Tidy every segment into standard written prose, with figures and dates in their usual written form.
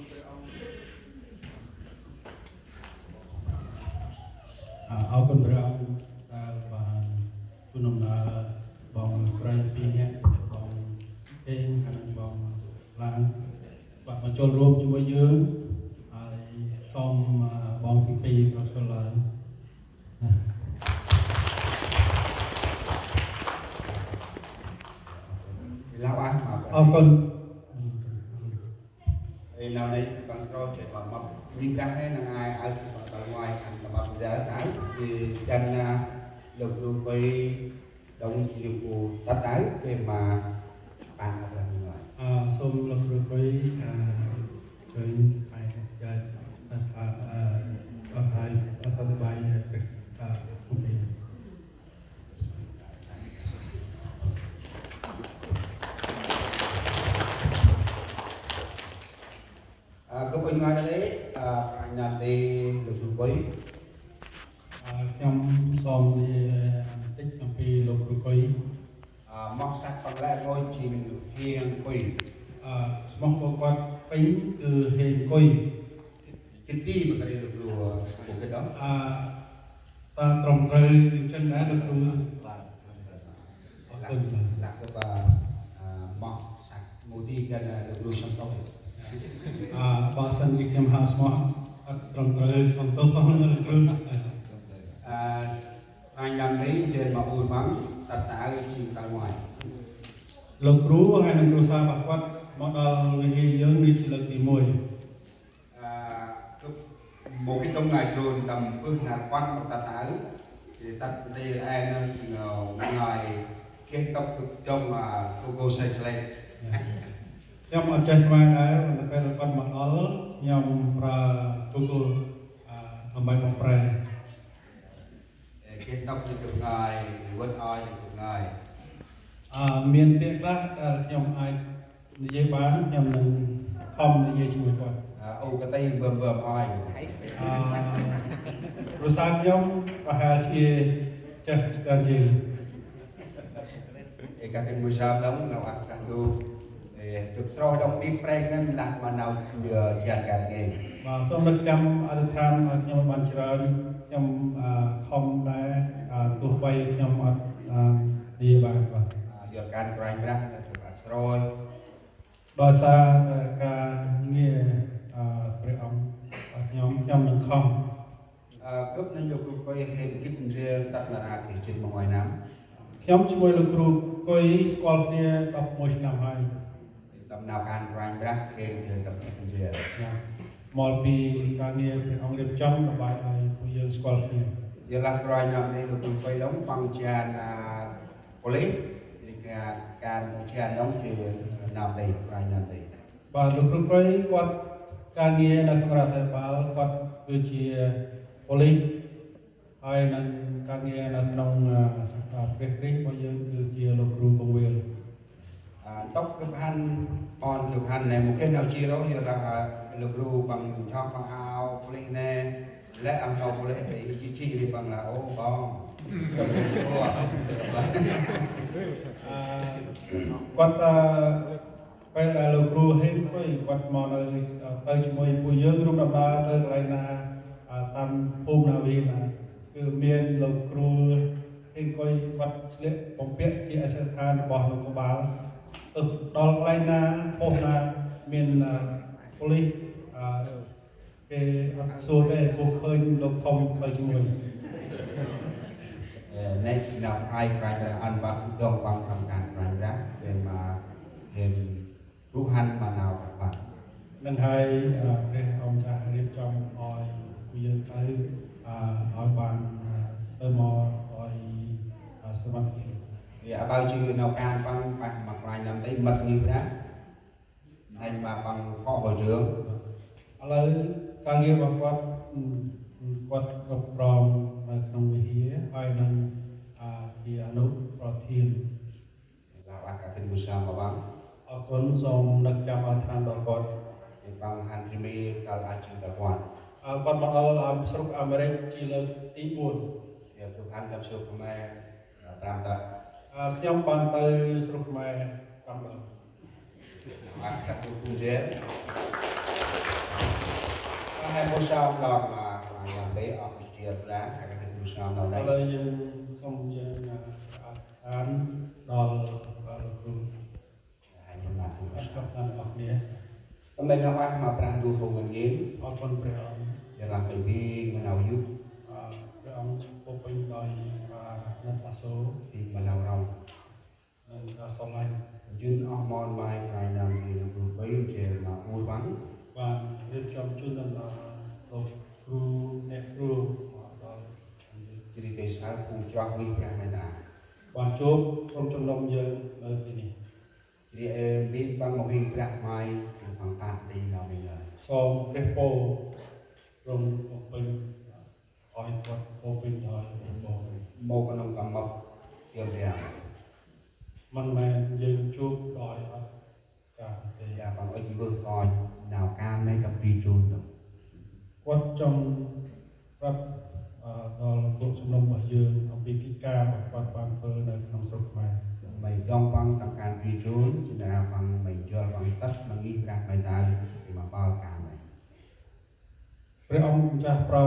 គុណព្រះអង្គ អរគុណព្រះអង្គដែលបានជូនដំណើរបងស្រីពីរនាក់បងអេងហើយនិងបងឡានបាទមកចូលរួមជាមួយយើងហើយសូមបងទាំងពីរប្រសិនឡើងណា ឡៅអះ អរគុណ ឯនៅនេះបងស្រោចេះមកមកនេះដែរនឹងអាយឲ្យបងដល់ngoài ăn là bằng giá thái thì chân លោកគ្រូបីដងជាពូតាត់ដៅគេមកបានអត់ដល់ngoài អសូមលោកគ្រូគួយអជួយឲ្យចាអអអធិអធិប្បាយព្រះអគុំពី អឺគុំអញនេះអអញណាត់ទីលោកគ្រូបី ខ្ញុំសូមនិយាយបន្តិចអំពីលោកគ្រូគុយ អមកសាច់បងឡែងយជាងហៀងគុយ អឈ្មោះរបស់គាត់ពេញគឺហេងគុយ គិទីមករៀនលោកគ្រូពុកគេដល់ អតើត្រឹមត្រូវអញ្ចឹងដែរលោកគ្រូ បាទ អរគុណបាទ ឡាក់ទៅបាទមកសាច់មូទីกันលោកគ្រូសំតោ អបើសិនជាខ្ញុំហៅឈ្មោះអត់ត្រឹមត្រូវសូមទោសផងលោកគ្រូ អអញយ៉ាងនេះជើមកអ៊ូម៉ងតតៅជាងតngoài លោកគ្រូហើយនិងគ្រួសាររបស់គាត់មកដល់វិហារយើងនេះជាលើកទី1 អឺមកគេតុងថ្ងៃខ្លួនតំពឹសណាគាត់មកតតៅគេតាត់លេឯនឹងថ្ងៃគេតុកទុកចុងគូគូសៃក្លែ ខ្ញុំអត់ចេះខ្មែរដែរប៉ុន្តែពេលគាត់មកដល់ខ្ញុំប្រើ Google អដើម្បីបំប្រែ គេតុកទៅថ្ងៃវត្តឲ្យទៅថ្ងៃ អមានពាក្យខ្លះដែលខ្ញុំអាចនិយាយបានខ្ញុំនឹងខំនិយាយជាមួយគាត់ អូកតៃវើមវើមឲ្យ អគ្រួសារខ្ញុំប្រហែលជាចេះច្រើនជាង ឯកាកិនមួយសាមឡងនៅអក្រាទូទុកស្រោះដងនេះប្រែងនឹងឡាស់មកនៅជានកាលគេ បាទសូមនឹកចាំអធិដ្ឋានឲ្យខ្ញុំបានច្រើនខ្ញុំខំដែរទោះបីខ្ញុំអត់និយាយបានបាទ យកការក្រែងប្រាស់ទៅបាស្រោយ ដោយសារតែការងារព្រះអង្គខ្ញុំខ្ញុំនឹងខំ គប់នឹងយកគ្រូកុយហេគិតរៀលតាត់ណារាគេជិតមកហើយណា ខ្ញុំជាមួយលោកគ្រូគុយស្គាល់គ្នា11ឆ្នាំហើយ ដំណើរការក្រែងប្រាស់គេទៅតំរៀល មកពីការងារព្រះអង្គរៀបចំដើម្បីឲ្យពួកយើងស្គាល់គ្នា យកឡាក្រែងណានេះលោកគ្រូកុយឡងបងជាណាប៉ូលីសទីការការជាឡងជាណាំនេះក្រែងណាំនេះ បាទលោកគ្រូគុយគាត់ការងារនៅក្នុងរដ្ឋាភិបាលគាត់គឺជាប៉ូលីសហើយនឹងការងារនៅក្នុងព្រះគ្រីស្ទរបស់យើងគឺជាលោកគ្រូកងវិល តុកគឺហាន់បនគឺហាន់ណែមកគេនៅជារយកឡាលោកគ្រូបងឆោះបងអោប៉ូលីសណែและអំណោប៉ូលីសទីជីជីបងឡាអូបងខ្ញុំស្គាល់ គាត់ពេលដែលលោកគ្រូហេងគុយគាត់មកនៅទៅជាមួយពួកយើងរួមដំណើរទៅកន្លែងណាតាមភូមិណាវីណាគឺមានលោកគ្រូហេងគុយគាត់ស្លៀកបំពាក់ជាអសិដ្ឋានរបស់លោកកបាលទៅដល់កន្លែងណាប៉ុស្តិ៍ណាមានប៉ូលីសគេអត់សួរទេពួកឃើញលោកធំទៅជាមួយ ในนำไอ้ใครจะอันบักดองบังทำการใครนะเป็นมาเห็นรูหันมานาวบัง នឹងហើយព្រះអង្គចាស់រៀបចំឲ្យពួកយើងទៅឲ្យបានទៅមកឲ្យសមត្ថភាព វាអបៅជឿនៅការบังបាក់មកខ្លាញ់ណាំនេះមិត្តនេះណាហើយមកบังខកបើរឿង ឥឡូវការងាររបស់គាត់គាត់គ្រប់គ្រងនៅក្នុងវិហារហើយនឹងជាអនុប្រធាន ឡាវអាកាទិនមុសាមកบัง អរគុណសូមនឹកចាំអធិដ្ឋានដល់គាត់ บังហាន់រីមីកាលអាចជិតគាត់ គាត់មកដល់ស្រុកអាមេរិកជាលើកទី4 វាគឺហាន់ដល់ជឿខ្មែរតាមត ខ្ញុំបានទៅស្រុកខ្មែរ5ដង អាកាទិនគូជែ ហើយពូសាមដល់មកយ៉ាងទេអស់ជាឡាហើយពូសាមដល់ ឥ នេះ ឡូវយើងសូមយើងអានដល់លោកគ្រូ ហើយខ្ញុំបាទ អរគុណដល់អ្នកគ្នា តំណែងមកមកប្រាំទូហងងៀន អរគុណព្រះអង្គ យ៉ាងឡាបៃវីមណៅយុ ព្រះអង្គពោពេញដោយអាណិតអាសូរ ពីមណៅរង និងការស្រឡាញ់ យឺនអស់មនម៉ៃក្រៃណាំយឺនគ្រូបីជាមកអ៊ូវ៉ាន់ បានរៀបចំជូនដល់លោកគ្រូអ្នកគ្រូដល់ ជាទេសាពូច្រោះវិព្រះមេតា បានជួបក្រុមជំនុំយើងនៅទីនេះ ជាអេមានបានមកវិញព្រះម៉ៃពីផងតាទីដល់វិញហើយ សូមព្រះពរទ្រង់បំពេញឲ្យគាត់ពោពេញដោយព្រះពរ មកក្នុងកម្មមកទៀមទាំង មិនមែនយើងជួបដោយអត់ការទេ យ៉ាបងអុយជីវិតកយណៅការនៃកពីជូនទៅ គាត់ចង់ប្រាប់ដល់ពួកជំនុំរបស់យើងអំពីកិច្ចការរបស់គាត់បានធ្វើនៅក្នុងស្រុកខ្មែរ មិនដងបងតាមការពីជូនជាណាបងមិនយល់បងតឹកមកងីប្រាស់មិនដៅពីមកបោការនេះ ព្រះអង្គម្ចាស់ប្រើ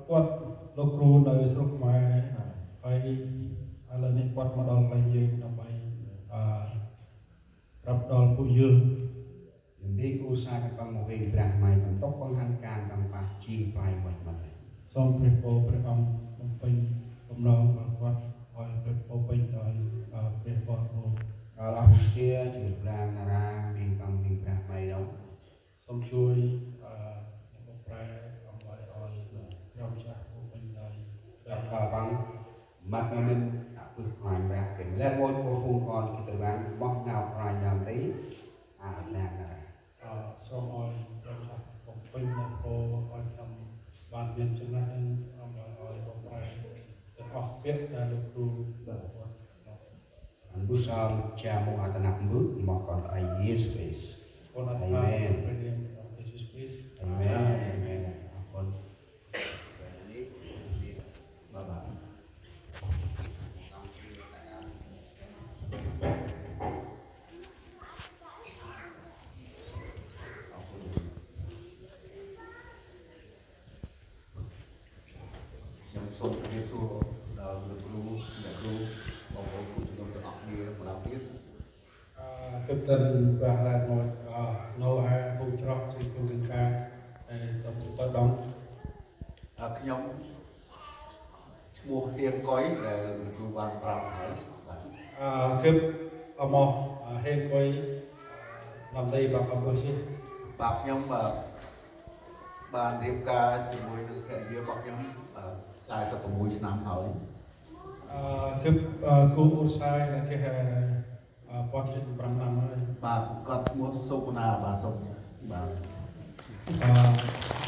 គាត់លោកគ្រូនៅស្រុកខ្មែរហើយឥឡូវនេះគាត់មកដល់កន្លែងយើងដើម្បីអឺប្រាប់ដល់ពួកយើង យំនេះឧស្សាហកម្មមកវិញប្រាស់ម៉ៃបន្ទុកបង្ហាញការកំប៉ះជីផ្លៃវត្តមក សូមព្រះពរព្រះអង្គបំពេញបំណងរបស់គាត់ឲ្យព្រះពរពេញដោយព្រះពរ ដល់អស់ជាជាប្រាំណារាមានកំវិញប្រាស់ម៉ៃនោះ សូមជួយអ្នកបកប្រែដើម្បីឲ្យព្រះម្ចាស់បំពេញដោយ ដល់បងម៉ាត់មិនអពឹសខ្លាញ់ប្រាស់គេលែមួយពោភូកនគេទៅបានបោះណៅខ្លាញ់ដើមទីអាឡាណារា សូមឲ្យព្រះម្ចាស់បំពេញនូវពរឲ្យខ្ញុំបានមានចំណេះដឹងដើម្បីឲ្យបកប្រែទាំងអស់ពាក្យដែលលោកគ្រូគាត់ អនុសាលជាមកអតនៈមឹមកកនអៃយេស៊ូស កូនអធិដ្ឋានព្រះនាមព្រះយេស៊ូវគ្រីស្ទ អាមែនអាមែនអរគុណនេះ បាទបាទ អរគុណ ខ្ញុំសូមជម្រាបសួរដល់លោកគ្រូអ្នកគ្រូបងប្អូនគូជំនុំទាំងអស់គ្នាម្ដងទៀត គិតទៅព្រះឡាមកនៅឯភូមិច្រោះជាគុណកង្ការហើយទៅដល់ ខ្ញុំឈ្មោះហៀងកុយដែលលោកគ្រូបានប្រាប់ហើយបាទ គិតអមហេងកុយដើម្បីបាក់អបុសិ បាទខ្ញុំបានរៀបការជាមួយនឹងភរិយារបស់ខ្ញុំ46ឆ្នាំហើយ គិតគូឧស្សាហ៍ដែលគេហៅពាន់75ឆ្នាំហើយ បាទគាត់ឈ្មោះសុវណ្ណាបាទសុបាទ បាន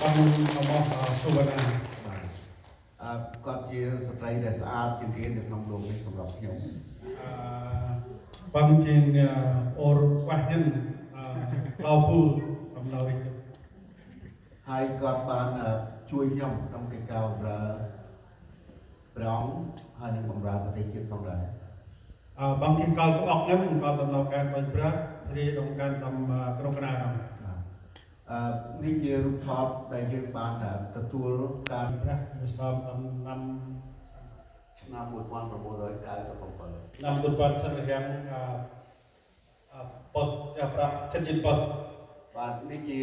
អមសុវណ្ណា បាទអឺគាត់ជាស្ត្រីដែលស្អាតជាងគេនៅក្នុងលោកនេះសម្រាប់ខ្ញុំ បានជាអូរវ៉ាញិនឡៅពូសំណរិទ្ធ ហើយគាត់បានជួយខ្ញុំក្នុងកិច្ចការបម្រើព្រះអង្គហើយនិងបម្រើប្រទេសជាតិផងដែរ បងជាកលក្អកនឹងក៏ដំណើរការបាញ់ប្រាស់រីដងការតំក្រុងកណារ បាទអឺនេះជារូបថតដែលយើងបានទទួលការ ប្រាស់វិសាមតំណាំ ឆ្នាំ1997 ណាំទុនបានសិនរៀងពតប្រាក់សិនជីពត បាទនេះជា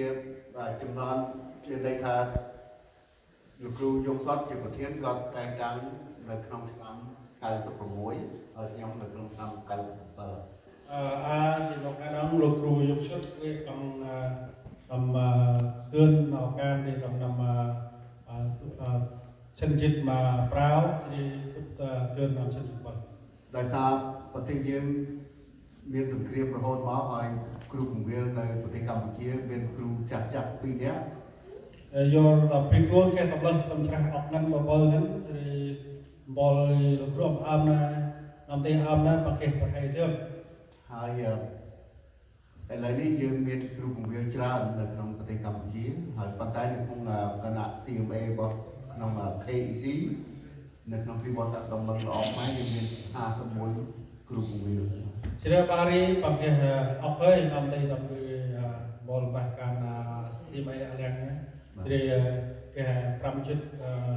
ចំណន់មានន័យថាលោកគ្រូយងសុតជាប្រធានគាត់តែងតាំងនៅក្នុងឆ្នាំ96ហើយខ្ញុំនៅក្នុងឆ្នាំ97 អាជាលោកអានលោកគ្រូយងសុតគឺកំតំទឿននៅការនេះតំណាំសិនជីមកប្រាវជាទឿនណាំសិនជីពត ដោយសារប្រទេសយើងមានសង្គ្រាមរហូតមកហើយគ្រូពង្វាលនៅប្រទេសកម្ពុជាមានគ្រូចាស់ចាស់ពីរនាក់ យកដល់ពេលខ្លួនគេតំលឹះតំច្រាស់អកនឹងបបលហ្នឹងជ្រីបលលោកគ្រូអមណានំទេអមណាប្រកេះប្រហែលទៀត ហើយឥឡូវនេះយើងមានគ្រូពង្វាលច្រើននៅក្នុងប្រទេសកម្ពុជាហើយប៉ុន្តែនៅក្នុងគណៈ CMA របស់ក្នុង KEC នៅក្នុងពិព័រណ៍ដំណឹងល្អខ្មែរយើងមាន51គ្រូពង្វាល ជ្រាបារីប្រកេះអកហើយនំទេតំគឺបលបាសកានស៊ីមអីអលៀង គេគេ5ចិត្ត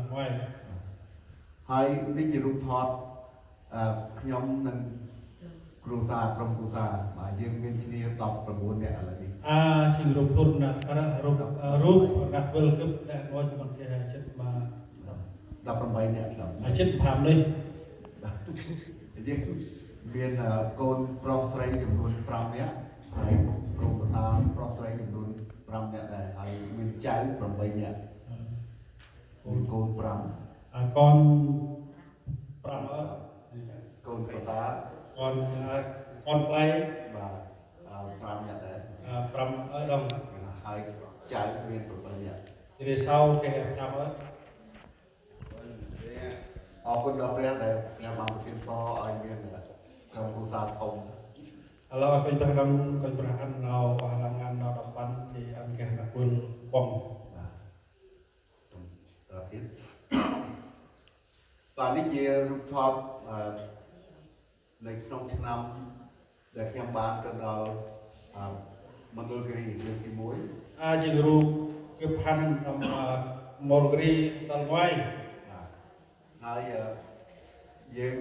ថ្ងៃ ហើយនេះជារូបថតអឺខ្ញុំនិងគ្រួសារក្រុមគ្រួសារបាទយើងមានគ្នា19នាក់ឥឡូវនេះ អាជារូបធនណារូបរូបរកវិលគឹបដែលមកចំគេចិត្តមក 18នាក់ដល់ អាចិត្ត5នេះ យើងមានកូនប្រុសស្រីចំនួន5នាក់ហើយក្រុមគ្រួសារប្រុសស្រីចំនួន5នាក់ដែរហើយមានចៅ8នាក់មានកូន5 អាកូន5អត់ កូនប្រសា កូនកូនប្លៃ បាទ5នាក់ដែរ 5អត់ដង ហើយចៅមាន8នាក់ គេសៅគេ5អត់ អរគុណដល់ព្រះដែលព្រះបានប្រទានពរឲ្យមានក្រុមគ្រួសារធំ ឥឡូវឲ្យព្រះដងកូនព្រះអានណៅអស់ឡើងអានណៅដល់បានជាអង្គគេណាគុលបង បាទសូមតទៀតបាទនេះជារូបថតនៅក្នុងឆ្នាំដែលខ្ញុំបានទៅដល់មណ្ឌលគិរីលើកទី1 អាជារូបគឺផាន់តាមមលគិរីដល់ថ្ងៃ បាទហើយយើង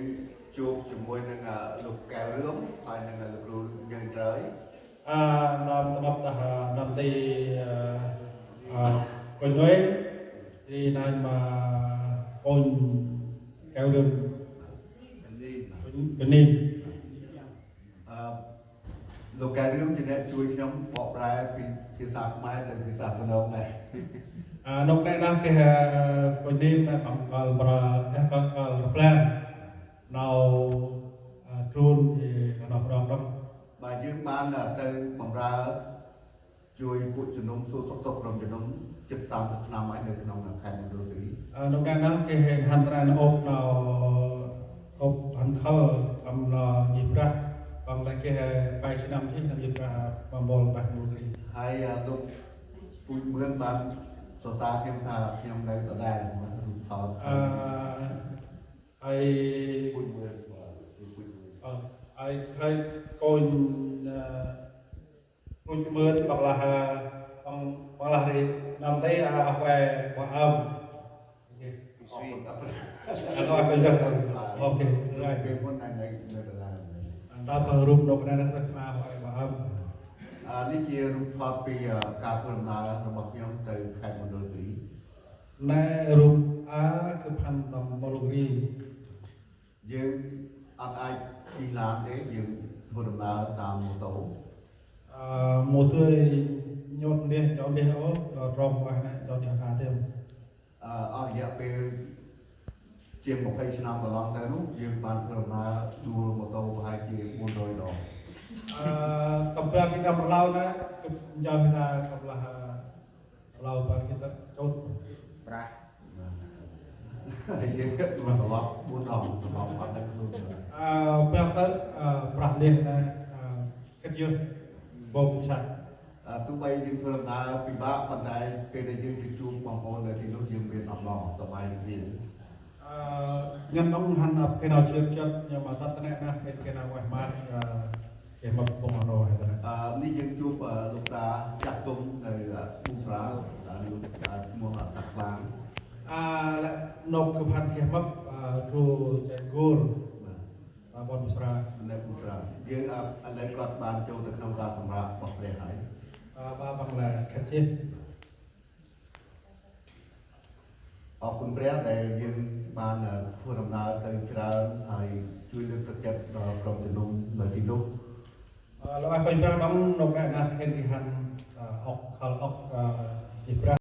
ជួបជាមួយនឹងលោកកែវរឿមហើយនឹងលោកគ្រូយើងត្រើយ អាតាមតាមតាមទីអឺកូនយទីណាមកកូនកែវរឿមកនេះ អឺលោកកែរឿមជាអ្នកជួយខ្ញុំបកប្រែពីភាសាខ្មែរទៅភាសាព្នងដែរ អានោះណែណាគេកូននេះណាបង្កលប្រាកកលប្លែណៅខ្លួនជាកណោប្រងដង បាទយើងបានទៅបម្រើជួយពួកជំនុំសួរសុខទុក្ខក្រុមជំនុំជិត30ឆ្នាំហើយនៅក្នុងខេត្តមណ្ឌលគិរី នោះណែណាគេហាន់ត្រែនអូបណៅអូបហាន់ខលអំណញីប្រាស់បងឡគេបាយឆ្នាំនេះញីប្រាស់បំបលបាស់មូលគិរី ហើយលោកពូជមឿនបានសរសើរខ្ញុំថាខ្ញុំនៅដដែលរូបថត អឺហើយ ពូជមឿនបាទពូជមឿន អឺហើយហើយកូនពូជមឿនបងឡាបងបងឡារីណាំទេអអវ៉ែបងអឹម អរគុណដល់ព្រះ អត់ឲ្យទៅអូខេហើយ ពេលមុននៅនៅដដែល តើរូបលោកណាទៅខ្លាឲ្យបងអឹម អានេះជារូបថតពីការធ្វើដំណើររបស់ខ្ញុំទៅខេត្តមណ្ឌលគិរី ណែរូបអាគឺផាន់តំមលគិរី យើងអត់អាចជិះឡានទេយើងធ្វើដំណើរតាមម៉ូតូ អឺម៉ូតូញត់នេះចោលនេះអូរំអស់ណាចោលនេះខាទេ អឺអស់រយៈពេលជាង20ឆ្នាំកន្លងទៅនោះយើងបានធ្វើដំណើរដួលម៉ូតូប្រហែលជា400ដង អឺកំពើគេកំឡៅណាគឺចាំថាកំឡៅឡៅបាគេទៅចូល ប្រាស់ ហើយយើងដួលសន្លប់4ដងសន្លប់អត់ដឹងខ្លួន អឺពេលទៅប្រាស់នេះណាគិតយល់បោកឆាត់ អឺទោះបីយើងធ្វើដំណើរពិបាកប៉ុន្តែពេលដែលយើងទៅជួបបងប្អូននៅទីនោះយើងមានអំណរសប្បាយរីករាយ អឺខ្ញុំដងហាន់គេនៅជឿចិត្តខ្ញុំអត់តណាណាពេលគេនៅវ៉េះម៉ានគេមកបងអរហើយតា អឺនេះយើងជួបលោកតាចាស់ទុំនៅប៊ូស្រាលោកតាឈ្មោះតាខ្លាង អានកគឺផាន់គេមកគ្រូចៃគូល បាទ តាមបនស្រា នៅប៊ូស្រាយើងឥឡូវគាត់បានចូលទៅក្នុងការសម្រាប់របស់ព្រះហើយ បាបងឡាខាត់ជា អរគុណព្រះដែលយើងបានធ្វើដំណើរទៅច្រើនហើយជួយលើកទឹកចិត្តដល់ក្រុមជំនុំនៅទីនោះ លោកអរគុណព្រះដងនកណាហេនរីហាន់អុកខលអុកទីប្រា